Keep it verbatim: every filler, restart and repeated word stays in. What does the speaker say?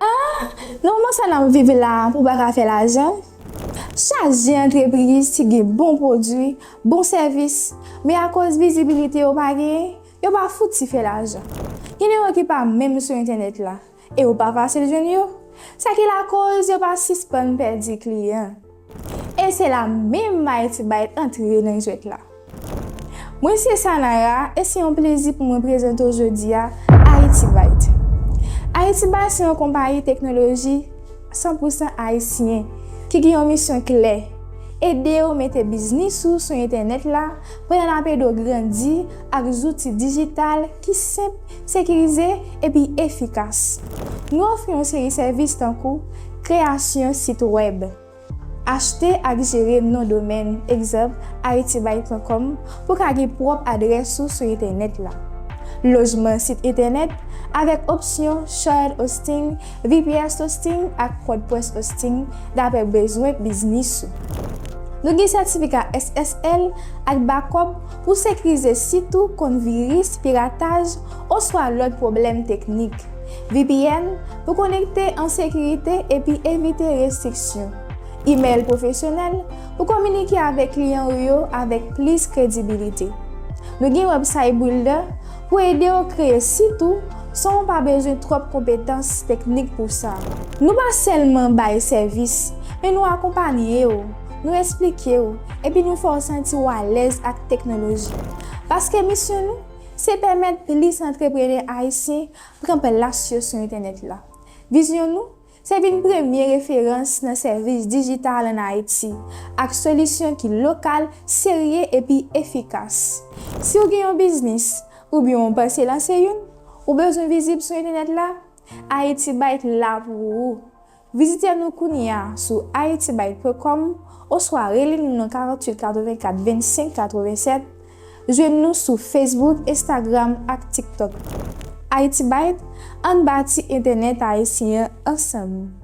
Ah, nan moman sa n ap viv la, pou w pa ka fè lajan, chaje antrepriz ki gen bon pwodui, bon sèvis, men akoz vizibilite yo pa genyen, yo pa fouti fè lajan. Gen de yo ki pa menm sou entènèt la, e yo pa fasil jwenn yo. Sa ki lakoz yo pa sispann pèdi kliyan. E se la menm Haiti Byte antre nan jwèt la. Mwen se Sanara e se yon plezi pou mwen prezante w jodi a Haiti Byte. Haiti Byte se yon konpayi teknoloji san pou san ayisyen ki gen yon misyon klè, ede w mete biznis ou sou entènèt la pandan n ap ede w grandi ak zouti dijital ki senp, sekirize epi efikas. Nou ofri yon seri sèvis tankou kreyasyon sit wèb, achte ak jere non domèn, egzanp, haitibyte.com, pou ka gen pwòp adrès ou sou entènèt la. Lojman sit entènèt avèk opsyon Shard Hosting, V P S Hosting ak WordPress Hosting dapre bezwen biznis ou. Nou gen sètifika S S L ak bakòp pou sekirize sit ou kont viris, pirataj oswa lòt pwoblèm teknik. V P N pou konekte an sekirite epi evite restriksyon. Imèl pwofesyonèl pou kominike avèk kliyan ou yo avèk plis kredibilite. Nou gen Website Builder pou ede w kreye sit ou san w pa bezwen twòp konpetans teknik pou sa. Nou pa sèlman bay sèvis, men nou akonpanye w, nou esplike w, epi nou fè w santi w alèz ak teknoloji. Paske misyon nou, se pèmèt plis antreprenè ayisyen pran plas yo sou entènèt la. Vizyon nou, se vin premye referans nan sèvis dijital ann Ayiti, ak solisyon ki lokal, serye epi efikas. Si w gen yon biznis, oubyen w panse lanse youn, ou bezwen vizib sou entènèt la, Haiti Byte la pou ou. Vizite nou kounye a sou haitibyte.com oswa rele nou nan karanntuit katrevenkat vennsenk katrevennsèt. Jwenn nou sou Facebook, Instagram ak TikTok. Haiti Byte, ann bati entènèt ayisyen an ansanm.